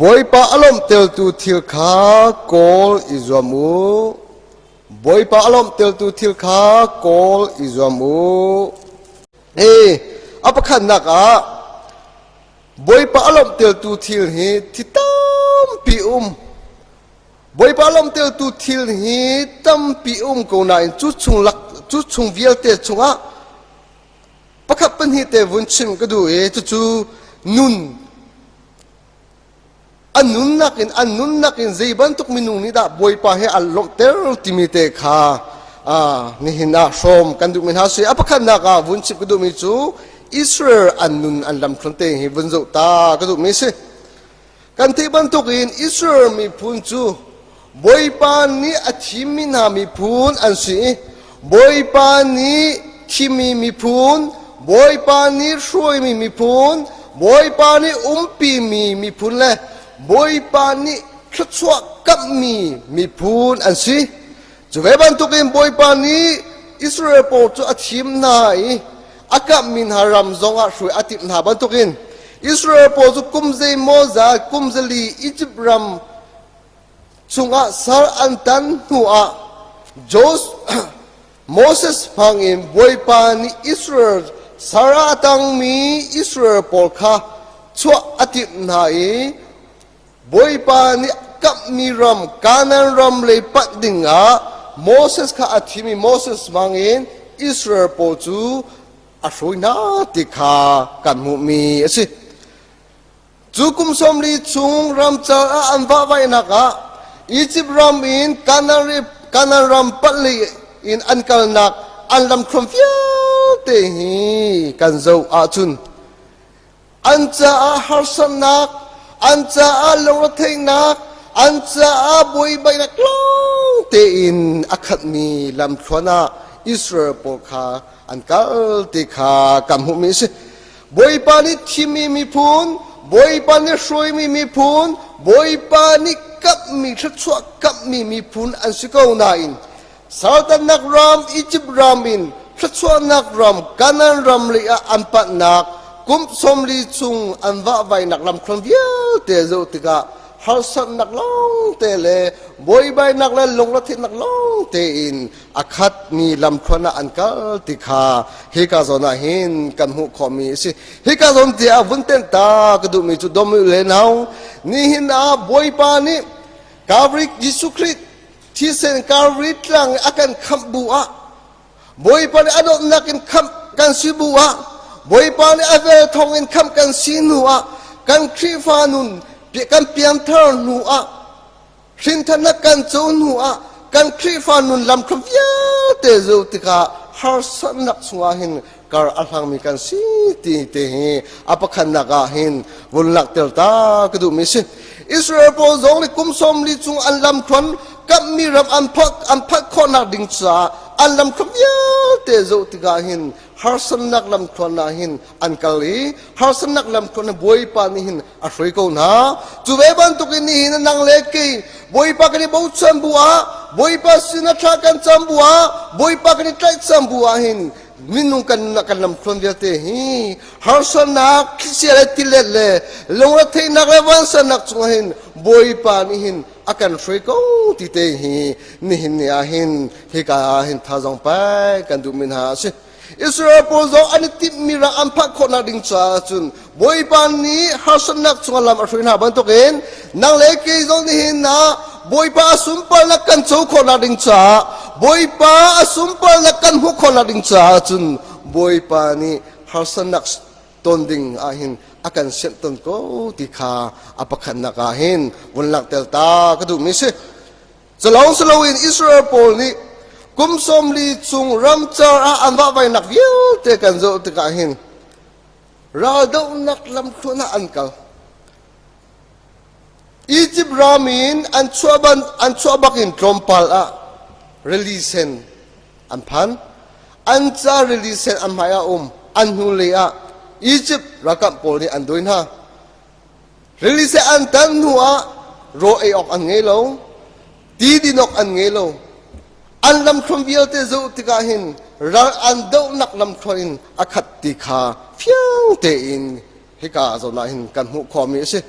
Bawipa a lawmhtertu thil kha kawl i zuam u. Bawipa a lawmhtertu thil kha kawl i zuam u. Hi a pakhatnak ah Bawipa a lawmhtertu thil hi thi tampi um. Bawipa a lawmhtertu thil hi tampi um ko nain cu chung lak cu chung vialte chungah pakhat pahnih te vun chim ka duh i cucu nun an nunnak in an nunnak in zei bantuk minung nih dah Bawipa he an lawmhter timi te kha nihin ah hrawm kan duhmi hna si. A pakhatnak ah vun chim ka duhmi cu Israel an nun an lamthluan te hi vun zoh ta ka duhmi si. Kan theih bantukin Israel miphun cu Bawipa nih a thimmi hna miphun an si i Bawipa nih thimmi miphun, Bawipa nih hruaimi miphun, Bawipa nih umpimi miphun le Bawipa nih thluachuah kamhmi miphun an si. Cu ve bantukin Bawipa nih Israel pawl cu a thim hna i a kamhmi hna ram zongah hruai a timh hna bantukin Israel pawl cu kum zeimawzat kum zali Izipt ram chungah sal an tan hnuah Moses hmangin Bawipa nih Israel sal a tangmi Israel pawl kha chuah a timh hna i Bawipa nih kamhmi ram Kanaan ram lei panh dingah Moses kha a thim i Moses hmangin Israel pawl cu a hruai hna ti kha kan hmuhmi a si. Cu kum 40 chung ramcar ah an vahvaihnak ah Izipt ram in Kanaan ram panh lei in an kalnak an lamthluan vialte hi kan zoh ahcun an caah harsatnak, an caah lungretheihnak, an caah buaibainak lawng tein a khatmi lamthluan ah Israel pawl kha an kal ti kha kan hmuhmi a si. Bawipa nih thimmi miphun, Bawipa nih hruaimi miphun, Bawipa nih kamhmi thluachuah kamhmi miphun an si ko nain Saltannak ram Izipt ram in thluachuahnak ram Kanaan ram lei ah an panhnak kum 40 chung an vahvainak lamthluan vialte zoh tikah harsatnak lawngte le buaibainak le lungretheihnak lawngte in a khatmi lamthluan ah an kal ti kha hika zawn ah hin kan hmuh khawhmi a si. Hika zawn te ah vun tenh ta ka duhmi cu dom le nau nihin ah Bawipa nih Calvary Jesuh Khrih thisen Calvary tlang a kan khamh bu ah Bawipa nih a dawtnak in khamh kan si bu ah Bawipa nih a vel thawng in khamh kan si hnu ah kan Khrihfa nun kan pianthar hnu ah Hrinthannak kan co hnu ah kan Khrihfa nun lam kha vialte zoh tikah harsatnak chungah hin kar a hlangmi kan si ti te hi a pakhatnak ah hin vun langhter ta ka duhmi si. Israel pawl zong nih kum 40 chung an lamthluan kamhmi ram an phak an phak khawhnak ding caah an lamthluan vialte zoh tikah hin harsatnak lamthluan ah hin an kal i harsatnak lamthluan Bawipa nih hin a hruai ko hna. Cu ve bantukin nihin nang le kei Bawipa kan i bochan bu ah, Bawipa sin ah thla kan cam bu ah, Bawipa kan i tlaihcam bu ah hin minung kan kan lamthluan vialte hi harsatnak, thlichia le tilet le lungretheihnak le vansannak chungah hin Bawipa nih hin a kan hruai ko ti te hi nihin ni ah hin hika ah hin thazang pai kan duhmi hna a si. Israel pawl zong an i timhmi ram an phak khawhnak ding caah cun Bawipa nih harsatnak chungah lam a hruai hna bantukin nang le kei zong nihin ah Bawipa a sunparnak kan co khawhnak ding caah Bawipa a sunparnak kan hmuh khawhnak ding caah cun Bawipa nih harsatnak ton ding ah hin a kan sianh ton ko ti kha a pakhatnak ah hin vun langhter ta ka duhmi si. Culawng si loin Israel pawl nih kum 40 chung ramcar ah an vahvainak vialte kan zoh tikah hin raldohnak lamthluan ah an kal. Egypt ram in an chuah ban an chuah bak in tlawmpal ah rili sen an phan. An ca rili sen an hmai ah um an hnulei ah Egypt ralkap pawl nih an dawi hna. Rili seh an tan hnu ah raw ei awk an ngei lo, ti din awk an ngei lo. An lamthluan vialte zoh tikah hin ral an dohnak lamthluan in a khat ti kha fiang tein hika zawn ah hin kan hmuh khawhmi a si.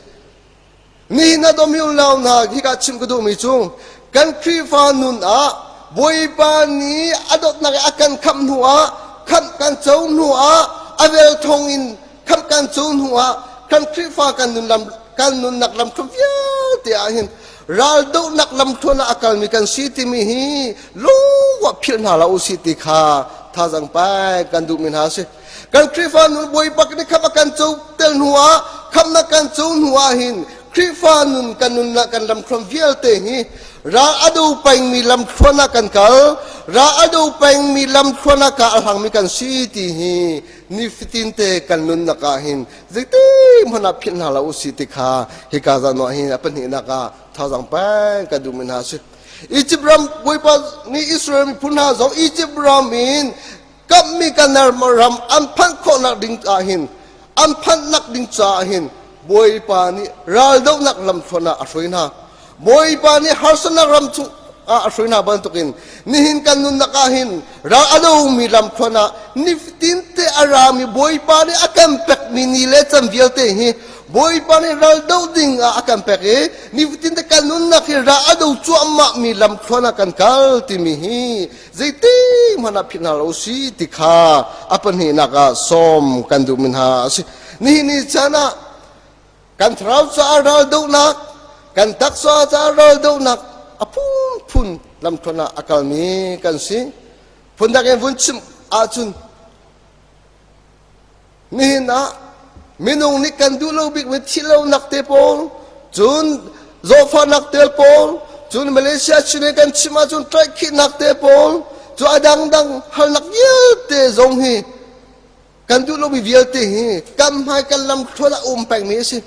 Nihin ah dawmi unau hna hika chim ka duhmi cu kan Khrihfa nun ah Bawipa nih a dawtnak i a kan khamh hnu ah khamh kan co hnu ah a vel thawng in khamh kan co hnu ah kan Khrihfa kan nun lam kan nunnak lamthluan vialte ah hin raldohnak lamthluan ah a kalmi kan si timi hi lungwa philh hna la usih ti kha thazang pai kan duhmi hna a si. Kan Khrihfa nun Bawipa nih khamh a kan co tel hnu ah khamhnak kan co hnu ah hin Khrihfa nun kan nunnak kan lamthluan vialte hi ral a do pengmi lamthluan ah kan kal ral a do pengmi lamthluan ah ka a hlangmi kan si ti hi nifatin te kan nunnak ah hin zeitik hmanh ah philh hna lo usih ti kha hika zan ah hin a pahnihnak ah thazang peng kan duhmi hna a si. Egypt ram Bawipa nih Israel miphun hna zong Egypt ram in kamhmi kan ram an phanh khawhnak ding ah hin an phanhnak ding caah hin Bawipa nih raldohnak lamthluan ah a hruai hna. Bawipa nih harsatnak ram chung ah a hruai hna bantukin nihin kan nunnak ah hin ral a domi lamthluan ah nifatin te a rami Bawipa nih a kan pekmi ni le chan vialte hi Bawipa nih ral doh ding ah a kan pek i nifatin te kan nunnak hi ral a do cuahmahmi lamthluan ah kan kal timi hi zeitik hmanh ah philh hna lo si ti kha a pahnihnak ah sawm kan duhmi hna a si. Nihin ni caan ah kan thlarau caah ral dohnak, kan taksa caah ral dohnak a phunphun lamthluan ah a kalmi kan si. Phundang in vun chim ahcun Nihin ah minung nih kan duh lo bikmi thihlonak te pawl, cun zawhfahnak te pawl, cun Malaysia chin in kan chim ahcun tlaihkhihnak te pawl, cu a dangdang halnak vialte zong hi kan duh lomi vialte hi kan hmai kan lam thluan ah a um pengmi a si.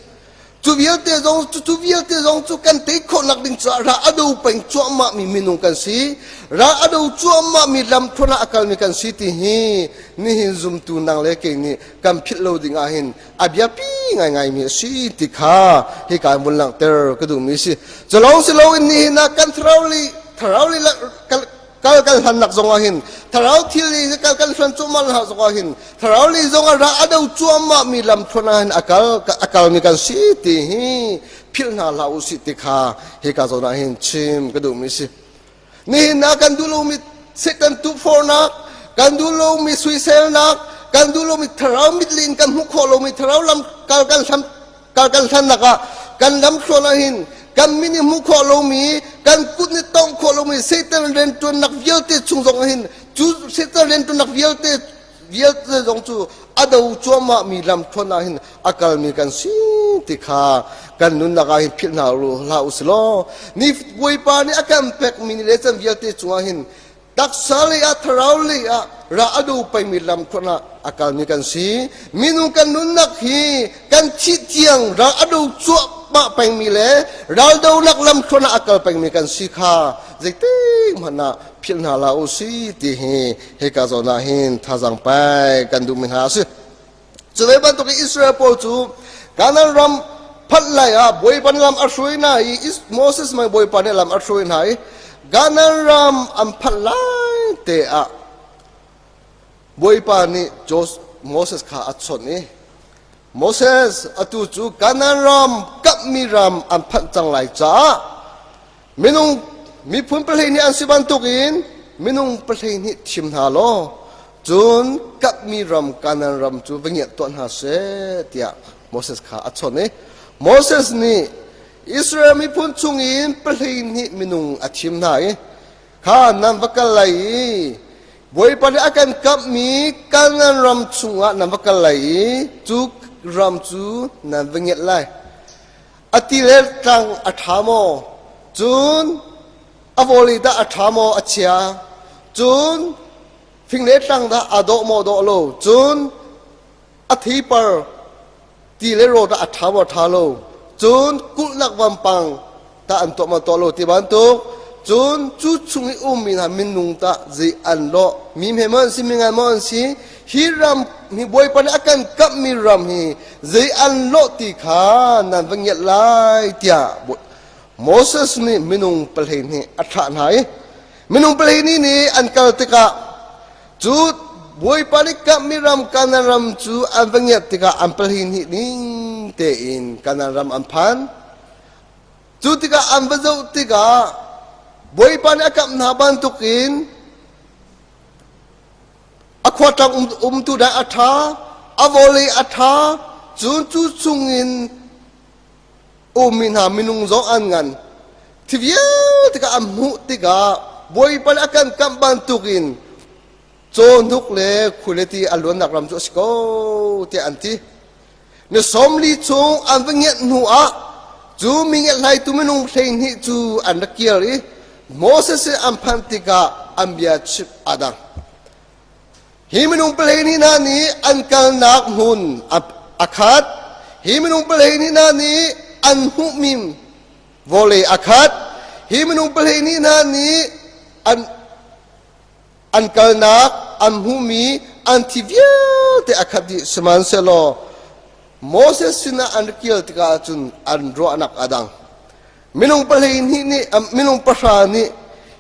Cu vialte zong cu cu vialte zong cu kan tei khawhnak ding caah ra a do peng cuahmahmi minung kan si. Ra a do cuahmahmi lamthluan ah a kalmi kan si ti hi nihin zumtu nang le kei nih kan philh lo ding ah hin a biapi ngaingaimi a si ti kha hika in vun langhter ka duhmi a si. Cu lawng si loin nihin ah kan thlarau li thlarau li kal kan hlannak zong ah hin thlarau thil i kal kan hlan cuahmah hna zong ah hin thlarau li zong ah ra a do cuahmah mi lam thluan ah hin a kal a kal mi kan si ti hi philh hna hlah u sih ti kha hika zawn ah hin chim ka duh mi si. Nihin ah kan duh lomi Satan tukforhnak, kan duh lomi suiselnak, kan duh lomi thlarau mitlin kan hmuh khawh lomi thlarau lam kal kan hlam kal kan hlannak ah kan lamthluan ah hin kan min i hmuh khawh lomi kan kut nih tongh khawh lomi Satan rianṭuannak vialte chung zong ah hin cu Satan rianṭuannak vialte vialte zong cu a do cuahmahmi lamthluan ah hin a kalmi kan si ti kha kan nunnak ah hin philh hna hlah u sih law ni Bawipa nih a kan pekmi ni le can vialte cungah hin taksa lei ah thlarau lei ah ra a do pengmi lamthluan ah a kalmi kan si. Minung kan nunnak hi kan thih tiang ral a do cuahmah pengmi le raldonak lamthluan ah a kal pengmi kan si kha zeitik hmanh ah philh hna hlah u si ti hi hika zawn ah hin thazaang pai kan duhmi hna a si. Cu ve bantuk in Israel pawl cu Canaan ram phanh lai ah Bawipa nih lam a hruai hna i Moses mang Bawipa nih lam a hruai hna i Canaan ram an phanh lai te ah Bawipa nih Moses kha a chawnh i Moses atu cu Canaan ram kamhmi ram an phanh cang lai caah Minung miphun 12 an si bantukin minung 12 thim hna law cun kapmi ram Kanaan ram cu va ngiat tuah hna seh tiah Moses kha a chawnh i Moses nih Israel miphun chungin 12 minung a thim hna i kha nan va kal lai i Bawipa nih a kan kamhmi Kanaan ram chungah nan va kal lai i cu ram cu nan va ngiat lai. A ti le tlang a ṭha maw? Cun a vawlei dah a ṭha maw a chia? Cun fing le tlang dah aa dawh maw dawh lo? Cun a theipar ti le rawl dah a ṭha maw ṭha lo? Cun kulhnak vampang tah an tuah maw tuah lo ti bantuk. Cun cu chung i ummi hna minung tah zei an lawh? Mi hme maw an si, mi ngan maw an si? Hi ram hi Bawipa nih a kan kamhmi ram hi zei an lawh ti kha nan va ngiat lai tiah Moses nih minung 12 a thlah hna i minung 12 nih an kal tikah cu Bawipa nih kamhmi ram Kanaan ram cu an va ngiat tikah an 12 ning tein Kanaan ram an phan. Cu tikah an va zoh tikah Bawipa nih a kamh hna bantukin a khuatlang umtu dai a ṭha, a vawlei a ṭha, cun cu chungin ummi hna minung zong an ngan. Thi vialte kha an hmuh tikah Bawipa nih a kan kamh bantukin cawhnuk le khualeti a luannak ram cu a si ko tiah an ti. Ni 40 chung an va ngiat hnu ah cu mi ngiathlaitu minung 12 cu an rak kir i Moses sin an phanh tikah an bia chimh a dang. Hi minung 12 hna nih an kalnak hmun a khat. Hi minung 12 hna nih an hmuhmi vawlei a khat. Hi minung 12 hna nih an kalnak an hmuhmi an thi vialte a khat dih. Sihmanhsehlaw Moses sinah an kir tikah cun an ruahnak a dang. Minung 12 nih minung pahra nih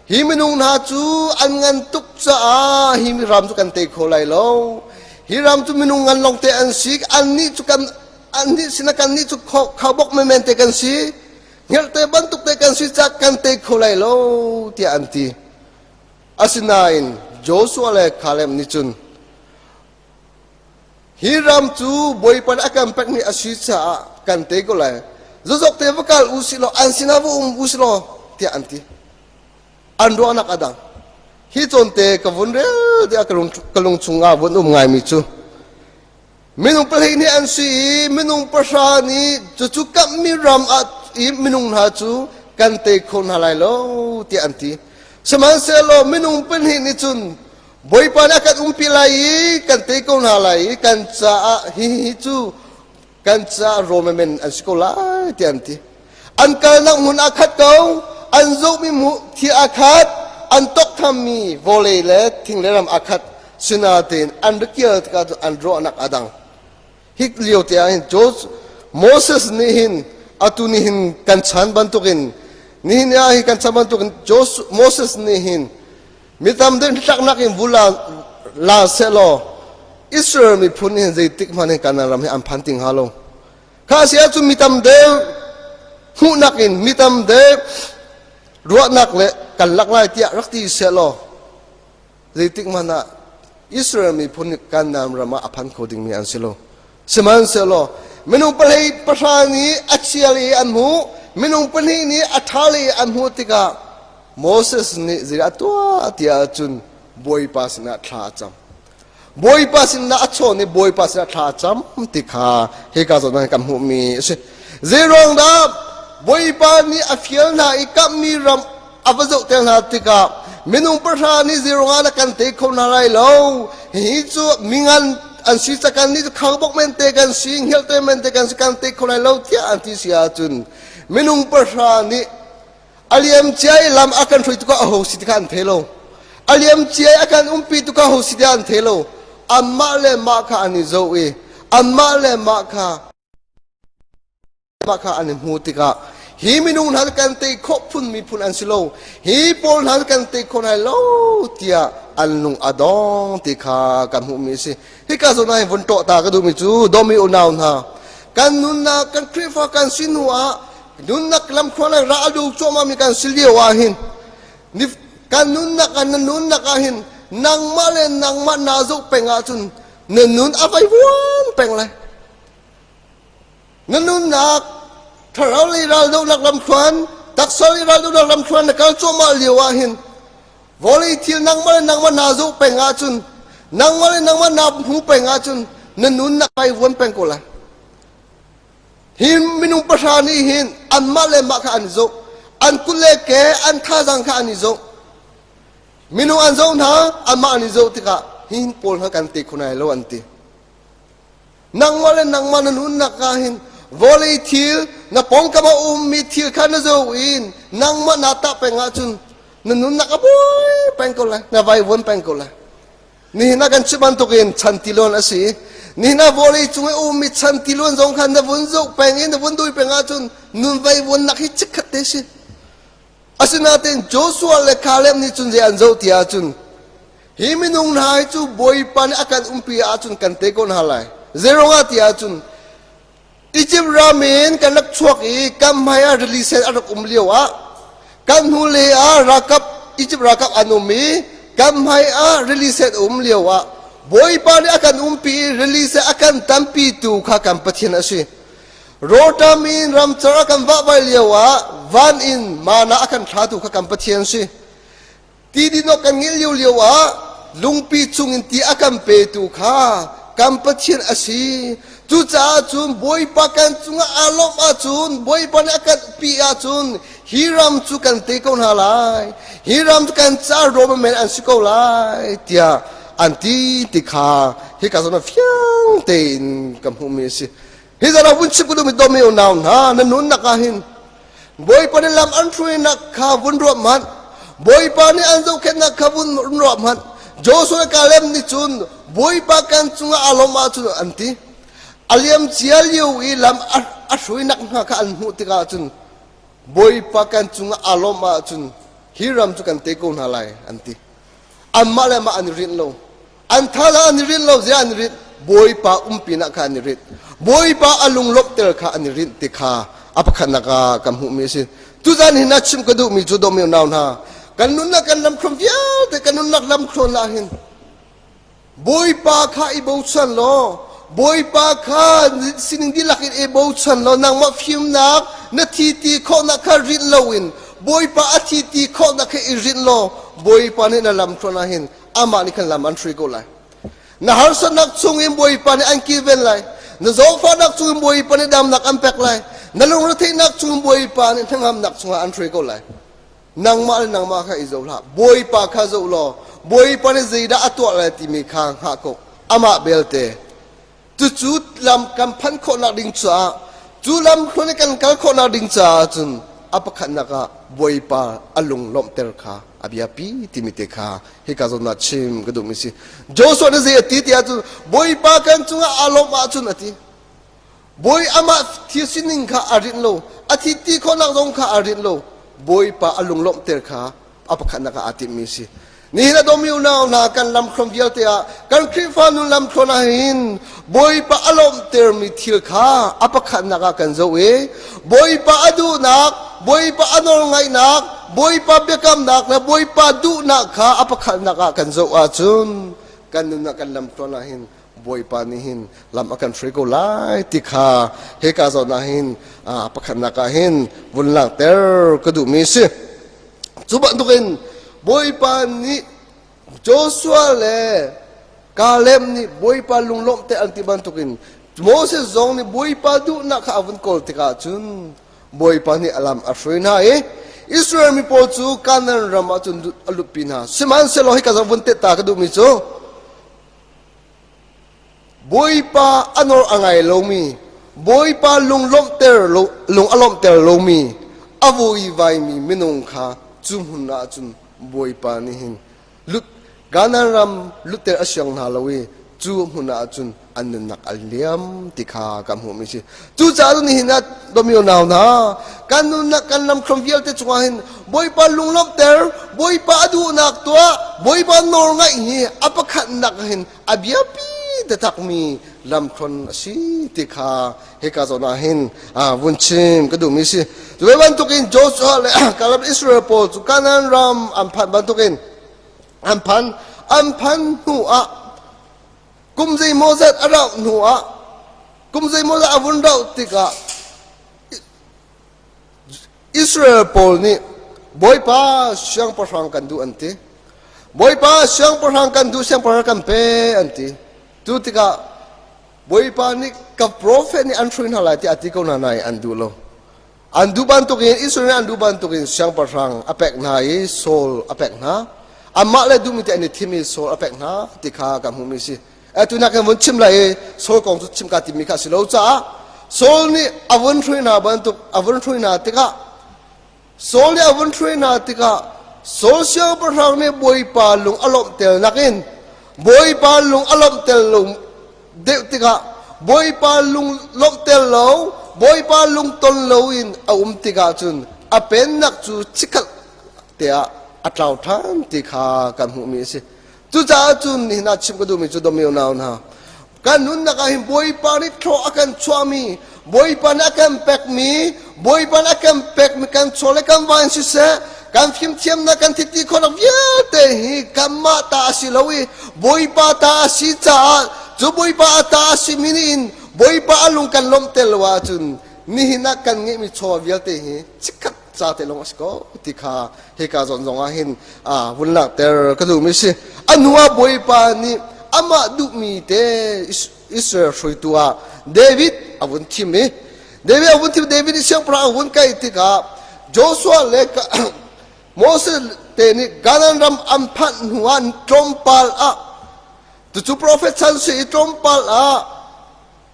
hi minung hna cu an ngan tuk caah hi ram cu kan tei kho lai lo. Hi ram cu minung ngan lawngte an si. Annih cu kan annih sinah kannih cu khaubawk menmen te kan si. Hngerhte bantuk te kan si caah kan tei kho lai lo tiah an ti. Asinain Joshua le Caleb nih cun Hi ram cu Bawipa nih a kan pekmi a si caah kan tei ko lai. Zazok te va kal u sih law an sinah va um u sih law tiah an ti. An ruahnak a dang. Hi cawnte ka vun rel tiah ka lung chungah vun um ngaimi cu minung 12 an si i minung pahra nih cucu kamhmi ram ah i minung hna cu kan tei kho hna lai lo tiah an ti. Sihmanhsehlaw minung pahnih nih cun Bawipa nih a kan umpi lai i kan tei ko hna lai i kan caah hihi cu kan caah Roman an si ko lai tiah an ti. An kalnak hmun aa khat ko, an zohmi thil aa khat, an tawkhthammi vawlei le thing le ram aa khat. Sinain an rak kir tikah cun an ruahnak a dang. Hi lio te ah hin Moses nih hin atu nih hin kan chan bantukin nihin ah hi kan chan bantukin Moses nih hin Mi tam deuh tlaknak in vul la sehlaw Israel miphun hin zeitik hmanh hin Kanaan ram hi an phan ti hnga lo. Kha si ahcun mi tam deuh hmuhnak in mi tam deuh ruahnak le kan lak lai tiah rak ti sehlaw zeitik hmanh ah Israel miphun nih Kanaan ram ah a phan kho dingmi an si lo. Sihmanhsehlaw minung pahlei pahra nih a chia i an hmuh, minung pahnih nih a ṭha i an hmuh tikah Moses nih zeidah a tuah ti ahcun Bawipa sinah thla a cam. Bawipa sinah a chawn i Bawipa sinah thla a cam ti kha hika zawn ah kan hmuhmi a si. Zeiruang dah Bawipa nih a fial hna i kamhmi ram a va zohter hna tikah minung pahra nih zeiruang ah na kan tei kho hna lai lo hihi cu mingan an si cakan nih cu khangbok men te kan si hngelhte men te kan si kan tei kho lai lo tiah an ti si ahcun minung pahra nih a liam cia i lam a kan hruai tukah aho si ti kha an thei lo a liam cia i a kan umpi tukah aho si ti an thei lo anmah le mah kha an i zoh i anmah le mah kha mah kha an i hmu tikah hi minung hna kan tei khawh phun miphun an si lo hi pawl hna kan tei khawh lai lo tiah an lung a dong ti kha kan hmuhmi a si hika zawn ah hin vun tawh ta ka duhmi cu domi unau hna kan nunnak kan Khrihfa kan si hnu ah nunnak lamkhuan le ra a lu cuahmahmi kan si lio ah hin kan nunnak ah na nunnak ah hin nangmah le nangmah naa zoh peng ahcun na nun a vaivuan peng lai Na nunnak thlarau lei raldohnak lamthluan, taksa lei raldohnak lamthluan na kal cuahmah lio ah hin vawlei thil nangmah le nangmah naa zoh peng ahcun nangmah le nangmah naa hmu peng ahcun na nunnak ai vuan peng ko lai. Hi minung pahra nih hin anmah le mah kha an i zoh. An kut le ke, an thazaang kha an i zoh. Minung an zoh hna, anmah an i zoh tikah hi pawl hna kan te kho nai lo an ti. Nangmah le nangmah na nunnak ah hin vawlei thil na pawngkam a ummi thil kha na zoh in nangmah naa tah peng ahcun na nunnak a buai peng ko lai, na vaivuan peng ko lai. Nihin ah kan chim bantukin chan tiluan a si. Nihin ah vawlei cung i ummi chan tiluan zong kha na vun zoh peng i na vun dui peng ahcun nun vaivuannak hi chikkhat te si. Asinain Joshua le Caleb nih cun zei an zoh ti ahcun hi minung hna hi cu Bawipa nih a kan umpi ahcun kan te ko hna lai. Zeiruangah ti ahcun Egypt ram in kan rak chuak i kan hmai ah rili sen a rak um lio ah kan hnulei ah ralkap Egypt ralkap an um i kan hmai ah rili sen a um lio ah Bawipa nih a kan umpi i rili sen a kan tampitu kha kan Pathian a si. Rawṭam in ramcar a kan vahvai lio ah van in mana a kan thlatu kha kan Pathian si. Ti dinawk kan ngilh lio lio ah lungpi chungin ti a kan petu kha kan Pathian a si. Cucaah cun Bawipa kan cungah aa lawmh ahcun, Bawipa nih a kan pi ahcun hi ram cu kan te ko hna lai. Hi ram cu kan caah rawm men an si ko lai tiah an ti ti kha hika zawn ah fiang tein ka hmuhmi a si. Hi zan ah vun chim ka duhmi dawmi unau hna, na nunnak ah hin Bawipa nih lam an hruainak kha vun ruah hmanh. Bawipa nih an zohkhenhnak kha vun ruah hmanh. Joshua le Caleb nih cun Bawipa kan cungah aa lawm ahcun an ti. A liam cia lio i lam a hruainak hna kha an hmuh tikah cun Bawipa kan cungah aa lawm ahcun hi ram cu kan te ko hna lai an ti. Anmah le mah an i rinh lo. An tha la an i rinh lo zia an i rinh. Bawipa umpinak kha an i rinh. Bawipa a lunglawmhter kha an i rinh ti kha a pakhatnak ah kan hmuhmi a si. Tuzan hin a chim ka duhmi cu dawmi unau hna, kan nunnak kan lamthluan vialte kan nunnak lamthluan ah hin Bawipa kha i bochan law Bawipa kha sining dihlak in i bochan law nangmah fimnak na thi ti khawhnak kha rinh loin Bawipa a thi ti khawhnak kha i rinh law Bawipa nih na lamthluan ah hin amah nih khan lam an hrui ko lai. Na harsatnak chungin Bawipa nih an kilven lai. Na zawtfahnak chungin Bawipa nih damnak an pek lai. Na lungretheihnak chungin Bawipa nih hnangamnak chungah an hruai ko lai. Nangmah le nangmah kha i zoh hlah. Bawipa kha zoh law Bawipa nih zeidah a tuah lai timi kha hngah ko. Amah belte cucu lam kan phanh khawhnak ding caah cu lam hluan i kan kal khawhnak ding caah cun a pakhatnak ah Bawipa a lung lawmhter kha a biapi timi te kha hika zawn ah chim ka duhmi si. Joshua nih zei a ti tiah cun Bawipa kan cungah aa lawmh ahcun a ti. Bawi amah thil sining kha a rinh lo, a thi ti khawhnak zong kha a rinh lo. Bawipa a lung lawmhter kha a pakhatnak ah aa timhmi a si. Nihin a dawmi unau hna kan lamthluan vialte ah kan Khrihfa nun lamthluan ah hin Bawipa a lawmhtermi thil kha a pakhatnak ah kan zoh i Bawipa a duhnak, Bawipa a nawlngaihnak, Bawipa biakamnak le Bawipa duhnak kha a pakhatnak ah kan zoh ahcun kan nunnak kan lamthluan ah hin Bawipa nih hin lam a kan hruai ko lai ti kha hika zawn ah hin pakhatnak ah hin vun langhter ka duhmi a si. Cu bantukin Bawipa nih Joshua le Kaleb nih Bawipa lunglawmh te an ti bantukin Moses zong nih Bawipa duhnak kha a vun kawl tikah cun Bawipa nih a lam a hruai hna i Israel mi pawl cu Kanaan ram ah cun a lutpi hna. Sihmanhsehlaw hika zawn vun tet ta ka duhmi cu Bawipa a nawl a ngai lomi, Bawipa lunglawmhter lung a lawmhter lomi, a vuivaimi minung kha cu hmun ah cun Bawipa nih hin lut Kanaan ram lutter a siang hna lo i cu hmun ah cun an nunnak a liam ti kha kan hmuhmi a si. Cucaah cun nihin ah dawmi unau hna, kan nunnak kan lamthluan vialte cungah hin Bawipa lunglawmhter, Bawipa a duhnak tuah, Bawipa nawlngaih hi a pakhatnak hin a biapi taktakmi lamthluan a si ti kha hika zawn ah hin vun chim ka duhmi a si. Cu bantukin Joshua le Caleb Israel pawl cu Canaan ram an phanh bantukin an phan an phan hnu ah kum zeimawzat a rauh hnu ah kum zeimawzat a vun rauh tikah Israel pawl nih Bawipa siangpahrang kan duh an ti. Bawipa siangpahrang kan duh siangpahrang kan pe an ti. Cu tikah Bawipa nih ka profet nih an hruai hna lai tiah a ti ko hna nain an duh lo. An duh bantukin Israel nih an duh bantukin siangpahrang a pek hna i Saul a pek hna. Amah le duhmi te an i thim i Saul a pek hna ti kha kan hmuhmi a si. Atu nak kan vun chim lai i Saul kong cu chim ka timi kha a si lo caah Saul nih a vun hruai hna bantuk a vun hruai hna tikah Saul nih a vun hruai hna tikah Saul siangpahrang nih Bawipa lung a lawmhter nakin Bawipa lung a lawmhter lo deuh tikah Bawipa lung lawmhter lo Bawipa lung ton loin a um tikah cun a pennak cu chikkhat te ah a tlau ṭhan ti kha kan hmuhmi a si. Cucaah cun nihin ah chim ka duhmi cu dawmi unau hna, Kan nunnak ah hin Bawipa nih thlawh a kan chuahmi, Bawipa nih a kan pekmi, Bawipa nih a kan pekmi kan chaw le kan va in siseh, kan fimthiamnak, kan thiti khawhnak vialte hi kanmah ta a si lo i Bawipa ta a si caah cu Bawipa a ta a simi nih in Bawipa a lung kan lawmhter lo ahcun nihin ah kan ngeihmi chawva vialte hi chikkhat ca te lawng a si ko ti kha hika zawn zong ah hin vun langhter ka duhmi si. A hnu ah Bawipa nih amah duhmi te Israel hruaitu ah David a vun thim i David a vun thim. David nih siangpahrang a vun kai tikah Joshua le Moses te nih Canaan ram an phanh hnu ah tlawmpal ah, cucu profet chan si i, tlawmpal ah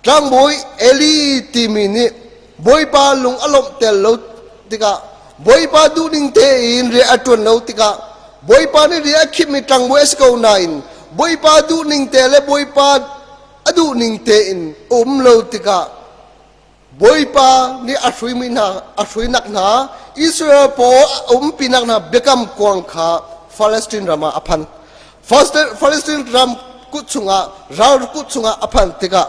Tlangbawi Eli timi nih Bawipa lung a lawmhter lo tikah, Bawipa duhning tein rian a ṭuan lo tikah, Bawipa nih rian a khimmi tlangbawi a si ko nain Bawipa duhning te le Bawipa a duhning tein a um lo tikah Bawipa nih a hruimi hna a hruinak hna Israel pawl a umpinak hna biakam kuang kha Palestine ram ah a phan. Palestine ram kut chungah ral kut chungah a phan tikah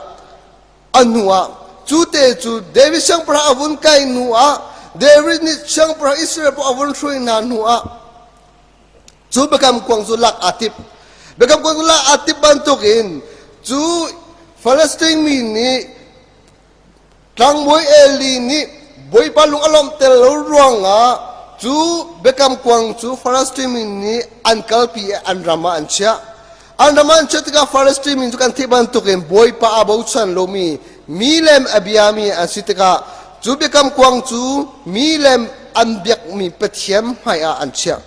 a hnu ah cu te cu David siangpahrang a vun kai hnu ah, David nih siangpahrang Israel pawl a vun hruai hna hnu ah cu biakam kuang cu lak aa tip. Biakam kuang cu lak aa tip bantukin cu Palestine mi nih Tlangbawi Eli nih Bawipa lung a lawmhter lo ruangah cu biakam kuang cu Farasi mi nih an kalpi i an ram ah an chiah. An ram ah an chiah tikah Farasi mi cu kan theih bantukin Bawipa aa bochan lomi milem a biami an si tikah cu biakam kuang cu milem an biakmi pathian hmaiah an chiah.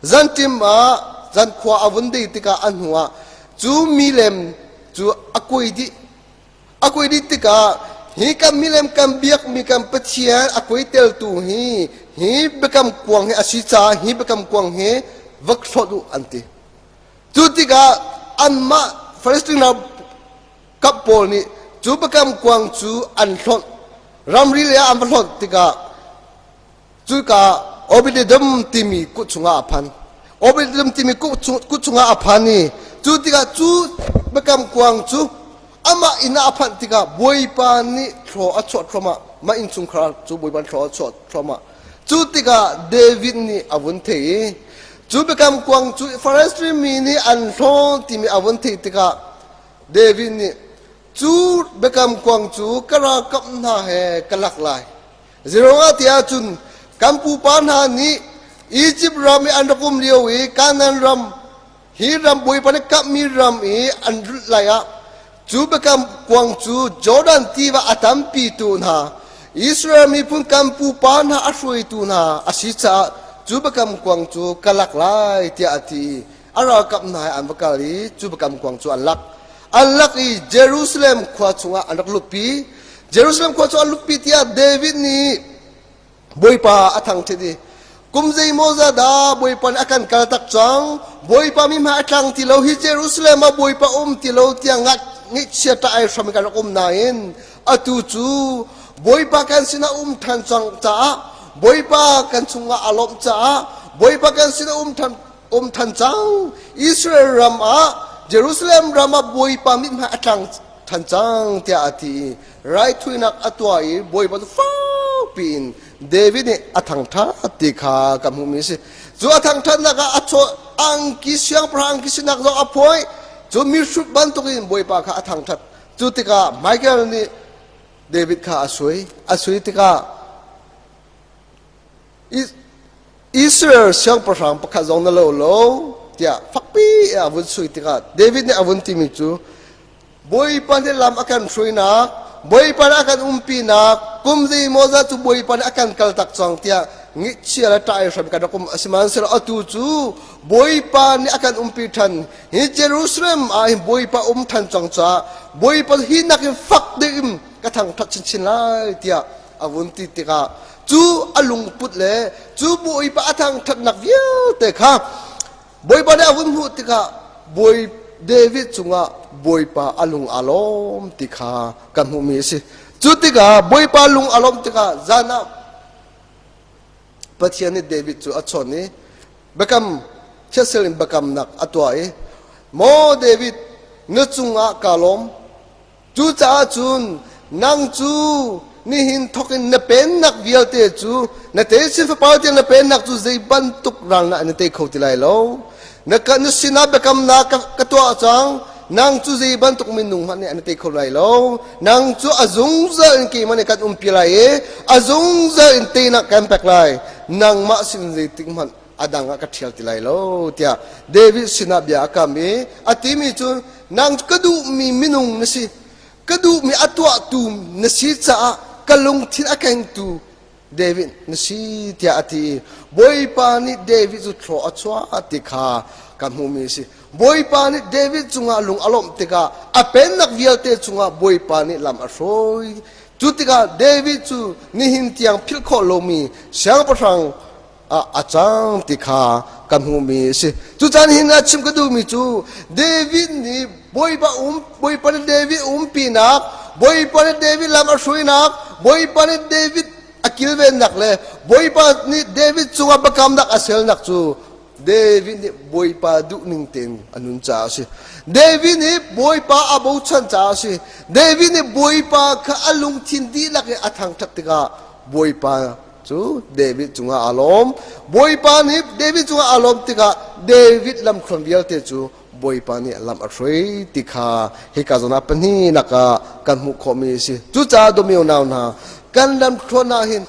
Zanṭim ah zankhua a vun dei tikah a hnuah cu milem cu a kuai dih. A kuai dih tikah hi kan milem kan biakmi kan Pathian a kuaiteltu hi hi biakam kuang hi a si caah hi biakam kuang hi va hlawt u an ti. Cu tikah anmah Palestine ram kap pawl nih cu biakam kuang cu an hlonh. Ramri lei ah an va hlonh tikah cuka Obededom timi kut chungah a phan. Obededom timi kut chungah a phan i cu tikah cu biakam kuang cu amah inn ah a phanh tikah Bawipa nih thlaw a chuah thluahmah. Mah innchungkhar cu Bawipa nih thlaw a chuah thluahmah. Cu tikah David nih a vun theih i cu biakam kuang cu Farasi mi nih an hlaw timi a vun theih tikah David nih cu biakam kuang cu ka ralkap hna he ka lak lai. Zeiruangah tiah cun kan pupa hna nih Izipt ram i an rak um lio i Kanaan ram hi ram Bawipa nih kamhmi ram i an rulh lai ah cu biakam kuang cu Jordan tiva a tampitu hna Israel miphun kan pupa hna a hruaitu hna a si caah cu biakam kuang cu ka lak lai tiah a ti i a ralkap hna he an va kal i cu biakam kuang cu an lak. An lak i Jerusalem khua chungah an rak lutpi. Jerusalem khua cu an lutpi tiah David nih Bawipa a thangṭhat i kum zeimaw dah Bawipa nih a kan kal tak cang, Bawipa mi hmai a tlang ti lo, hi Jerusalem ah Bawipa um ti lo tiah ngaihchia ṭah ai hram in kan rak um nain atu cu Bawipa kan sinah um ṭhan cang caah, Bawipa kan chungah a lawmh caah, Bawipa kan sinah um ṭhan um ṭhan cang, Israel ram ah Jerusalem ram ah Bawipa mithmai a tlang ṭhan cang tiah a ti i raithuinak a tuah i Bawipa cu fakpi in David nih a thangṭhat ti kha ka hmuhmi a si. Cu a thangṭhatnak ah a chaw angki siangpahrang angki sinak zong a phuai. Cu mihrut bantukin Bawipa kha a thangṭhat. Cu tikah Michael nih David kha a sui. A sui tikah Israel siangpahrang pakhat zong na lo lo tiah fakpi a vun sui tikah David nih a vun timi cu Bawipa nih lam a kan hruainak, Bawipa nih a kan umpinak, kum zeimaw zat cu Bawipa nih a kan kaltak cang tiah ngichia le ṭah hram kan rak um. Sihmanhsehlaw atu cu Bawipa nih a kan umpi ṭhan. Hi Jerusalem ah hin Bawipa um ṭhan cang caah Bawipa hi nakin fak deuh in ka thangṭhat chinchin lai tiah a vun ti tikah cu a lungput le cu Bawipa a thangṭhatnak vialte kha Bawipa nih a vun hmuh tikah Bawi David cungah Bawipa a lung aa lawm ti kha kan hmuhmi a si. Cu tikah Bawipa lung a lawm tikah zan ah Pathian nih David cu a chawnh i biakam chiatser in biakamnak a tuah i, Maw David, na cungah kaa lawm. Cucaah cun nang cu nihin thawkin na pennak vialte cu na techin fapa tiang na pennak cu zei bantuk ral na tei kho ti lai lo. Na ka na sinah biakamnak ka tuah cang. Nang cu zei bantuk minung hmanh nih an tei kho lai lo. Nang cu a zungzal in keimah nih kan umpi lai i a zungzal in teinak kan pek lai. Nangmah sin zeitik hmanh a dang ah ka ṭhial ti lai lo tiah David sinah bia a kam i a timi cu nang ka duhmi minung na si, ka duhmi a tuahtu na si caah ka lungthin a kengtu David na si tiah a ti i Bawipa nih David cu thlaw a chuah ti kha kan hmuhmi a si. Bawipa nih David cungah lung a lawmh tikah a pennak vialte cungah Bawipa nih lam a hruai. Cu tikah David cu nihin tiang philh khawh lomi siangpahrang ah a cang ti kha kan hmuhmi a si. Cucan hin a chim ka duhmi cu David nih Bawipa um Bawipa nih David umpinak, Bawipa nih David lam a hruainak, Bawipa nih David a kilvennak le Bawipa nih David cungah biakamnak a selnak cu David nih Bawipa duhning tein a nun caah a si. David nih Bawipa a bochan caah a si. David nih Bawipa kha a lungthin dihlak in a thangṭhat tikah Bawipa cu David cungah aa lawm. Bawipa nih David cungah aa lawm tikah David lamthluan vialte cu Bawipa nih lam a hruai ti kha hika zawn ah pahnihnak ah kan hmuh khawhmi a si. Cucaah dawmi unau hna, kan lamthluan ah hin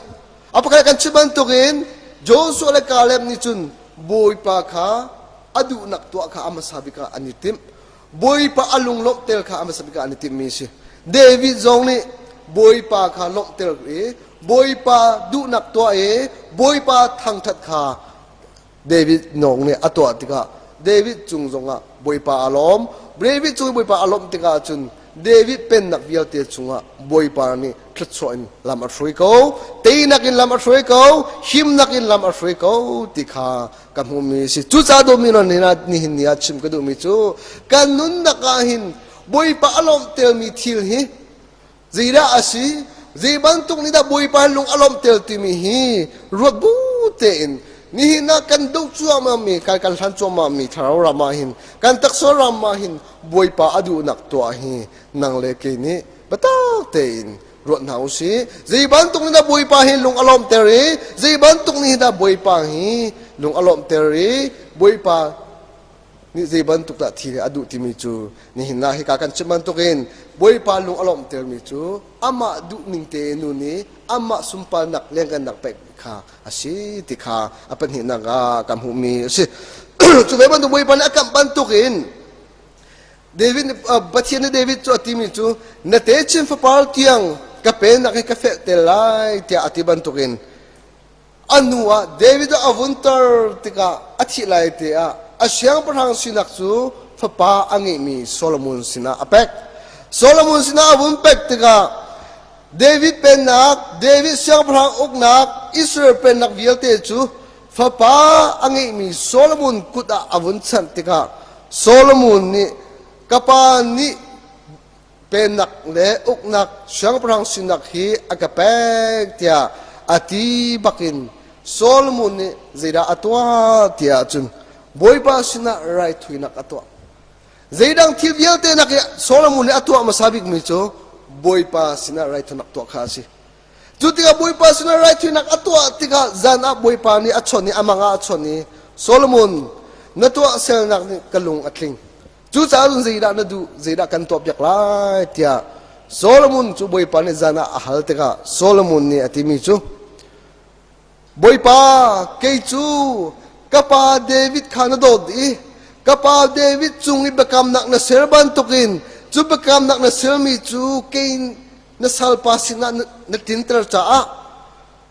a pakhat kan chim bantukin Joshua le Caleb nih cun Bawipa kha a duhnak tuah kha a hmasa bik ah an i timh. Bawipa a lunglawmhter kha a hmasa bik ah an i timhmi a si. David zong nih Bawipa kha lawmhter i Bawipa duhnak tuah i Bawipa thangṭhat kha David nawng nih a tuah tikah David cung zongah Bawipa a lawm. David cung i Bawipa a lawmh tikah cun David pennak vialte chungah Bawipa nih thluachuah in lam a hruai ko, teinak in lam a hruai ko, himnak in lam a hruai ko ti kha ka hmuhmi a si. Cucaah dawmi nihin ni ah chim ka duhmi cu kan nunnak ah hin Bawipa a lawmhtermi thil hi zeidah a si, zei bantuk nih dah Bawipa lung a lawmhter timi hi ruat bu tein nihin ah kan doh cuahmahmi, kan kan hlan cuahmahmi thlarau ram ah hin, kan taksa ram ah hin Bawipa a duhnak tuah hi nang le kei nih biatak tein ruat hna u sih. Zei bantuk nih dah Bawipa hi lung a lawmhter i zei bantuk nih dah Bawipa hi lung a lawmhter i Bawipa nih zei bantuk dah thi a duh timi cu nihin ah hika kan chim bantukin Bawipa lung a lawmhtermi cu amah duhning te nu nih amah sunparnak lianhngannak pek kha a si ti kha a pahnihnak ah kan hmuhmi a si. Cu ve bantuk Bawipa nih a kamh bantukin David Pathian nih David cu a timi cu na techin fapar tiang ka pennak hi ka fehter lai tiah a ti bantukin a hnu ah David a vunter tikah a thih lai te ah a siangpahrang sinak cu fapa a ngeihmi Solomon sinah a pek. Solomon sinah a vun pek tikah David pennak, David siangpahrang uknak, Israel pennak vialte cu fapa a ngeihmi Solomon kut ah a vun chanh tikah Solomon nih ka pa nih pennak le uknak siangpahrang sinak hi a ka pek tiah a ti bakin Solomon nih zeidah a tuah tiah cun Bawipa sinah raithuinak a tuah. Zeidang thil vialte nak i Solomon nih a tuah hmasa bikmi cu Bawipa sinah raithuinak tuah kha a si. Cu tikah Bawipa sinah raithuinak a tuah tikah zan ah Bawipa nih a chawnh i a mang ah a chawnh i Solomon na tuah selnak nih ka lung a tling. Cucaah cun zeidah na duh, zeidah kan tuahpiak lai tiah Solomon cu Bawipa nih zan ah a hal tikah Solomon nih a timi cu Bawipa kei cu ka pa David kha na dawt i ka pa David cung i biakamnak na ser bantukin cu biakamnak na sermi cu kei na salpa sinah na tlinter caah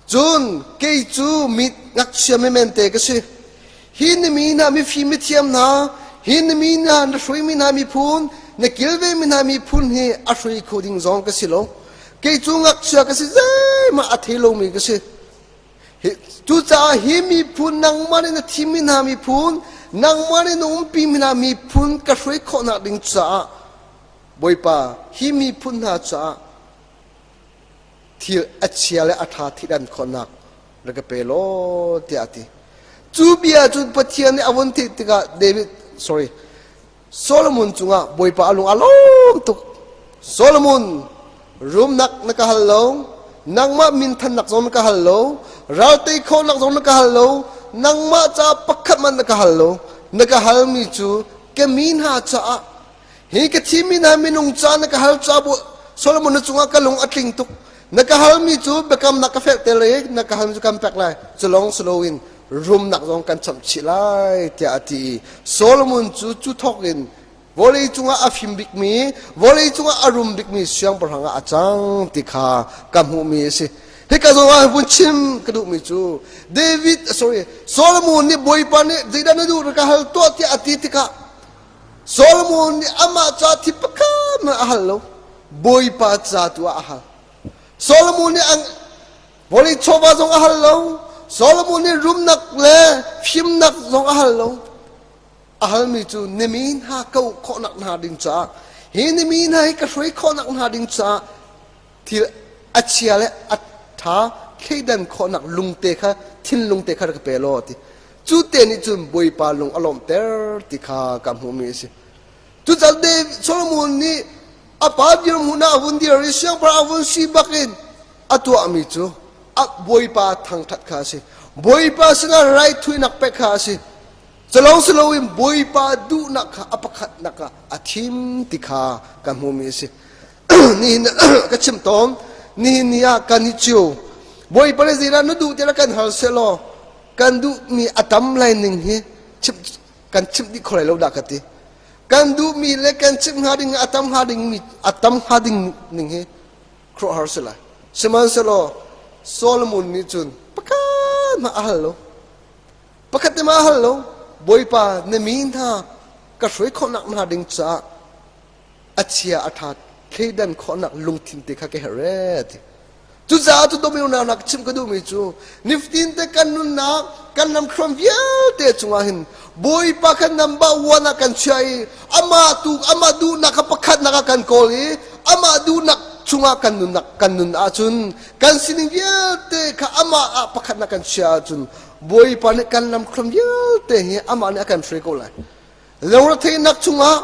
cun kei cu mi ngakchia memente ka si. Hi na mi hna mifim mithiam hna, hi na mi hna na hruaimi hna miphun, na kilvemi hna miphun hi a hrui kho ding zong ka si lo. Kei cu ngakchia ka si zeihmah a thei lomi ka si. Cucaah hi miphun nangmah nih na thimmi hna miphun, nangmah nih na umpimi hna miphun ka hruai khawhnak ding caah Bawipa hi miphun hna caah thil a chia le a ṭha thihdan khawhnak rak ka pe law tiah a ti. Cu bia cu Pathian nih a vun theih tikah David sorry Solomon cungah Bawipa a lung a lawm tuk. Solomon, rumnak na ka hal lo, nangmah minthannak zong na ka hal lo, raltei khawhnak zong na ka hal lo, nangmah caah pakhat hmanh na ka hal lo. Na ka halmi cu ka mi hna caah hi ka thimi hna minung ca na ka hal ca bu Solomon na cungah ka lung a tling tuk. Na ka halmi cu biakamnak ka fehter i na ka halmi cu kan pek lai. Cu lawng si loin rumnak zong kan chamh chih lai tiah a ti i Solomon cu cu thawk in vawlei cungah a fim bikmi vawlei cungah a rum bikmi siangpahrang ah a cang ti kha ka hmuhmi a si. Hika zong ah vun chim ka duhmi cu David sorry Solomon nih Bawipa nih zeidah na duh ka hal tuah tiah a ti tikah Solomon nih amah ca thi pakhat hmanh a hal lo. Bawipa ca tu ah a hal. Solomon nih vawlei chawva zong a hal lo. Solomon nih rumnak le fimnak zong a hal lo. A halmi cu na mi hna ko khawhnak hna ding caah hi na mi hna hi ka hruai khawhnak hna ding caah thil a chia le a ṭha thleidan khawhnak lungte kha thinlung te kha rak ka pe law ti. Cu te nih cun Bawipa lung a lawmhter ti kha ka hmuhmi a si. Cucaah David Solomon nih a pa dirhmun ah a vun dir i siangpahrang a vun si bakin a tuahmi cu a Bawipa thangṭhat kha a si. Bawipa sinah raithuinak pek kha a si. Culawng si loin Bawipa duhnak kha a pakhatnak ah a thim ti kha ka hmuhmi a si. Nihin ka chim tawn, nihin ni ah kan i cio. Bawipa le zeidah na duh tiah kan hal sehlaw kan duhmi a tam lai ning hi chim, kan chimh dih kho lai lo dah ka ti. Kan duhmi le kan chimh hnga ding a tam hnga ding a tam hnga ding ning hi khuaruahhar si lai. Sihmanhsehlaw Solomon nih cun pakhat hmanh a hal lo. Pakhat te ma hal lo, Bawipa na mi hna ka hruai khawhnak hna ding caah a chia a ṭha thleidan khawhnak lungthin te kha ka herh ee ti. Cucaah cu domino nak chimh ka duhmi cu nifatin te kan nunnak kan lamthluan vialte cungah hin Bawipa kha number one ah kan chia i amah tu amah duhnak kha pakhatnak ah kan kawl i amah duhnak chungah kan nunnak kan nun ahcun kan sining vialte kha amah ah pakhatnak kan chia ahcun Bawipa nih kan lamthluan vialte hi amah nih a kan hruai ko lai. Lungretheihnak chungah,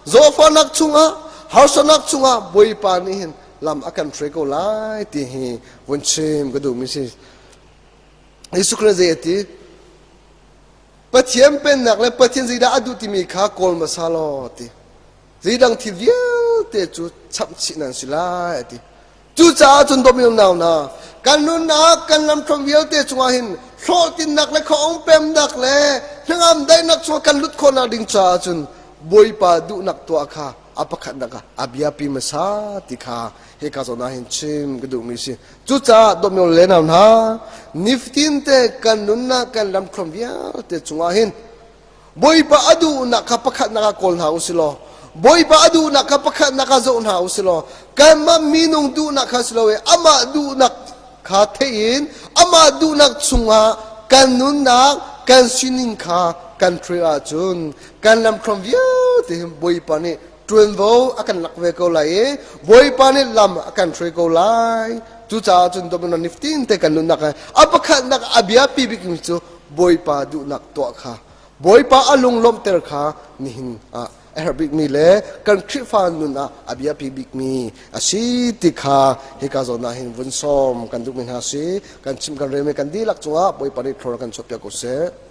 zawtfahnak chungah, harsatnak chungah Bawipa nih hin lam a kan hruai ko lai ti hi vun chim ka duhmi si. Jesuh Khrist zei a ti? Pathian pennak le Pathian zeidah a duh timi kha kawl hmasa law ti. Zeidang thil vialte cu chamh chih nan si lai a ti. Cucaah cun dawtmi unau hna, kan nunnak kan lamthluan vialte cungah hin hlawhtlinnak le khuaung pemnak le hnangam daihnak chungah kan lut khawhnak ding caah cun Bawipa duhnak tuah kha a pakhatnak ah a biapi hmasa ti kha hika zawn ah hin chim ka duhmi si. Cucaah dawtmi le nau hna, nifatin te kan nunnak kan lamthluan vialte cungah hin Bawipa a duhnak kha pakhatnak ah kawl hna u si law Bawipa a duhnak kha pakhatnak ah zoh hna u si law kanmah minung duhnak kha si lo i amah duhnak kha theih in amah duhnak chungah kan nunnak kan sining kha kan hruai ahcun kan lamthluan vialte hin Bawipa nih ṭuanvo a kan lak ve ko lai i Bawipa nih lam a kan hruai ko lai. Cucaah cun domino niftin te kan nunnak a pakhatnak a biapi bikmi cu Bawipa duhnak tuah kha Bawipa a lunglawmhter kha nihin ah a herh bikmi le kan Khrihfa nun ah a biapi bikmi a si ti kha hika zawn ah hin vun sawm kan duhmi hna si kan chim kan relmi kan dihlak cungah Bawipa nih thlor kan chuahpiak ko seh.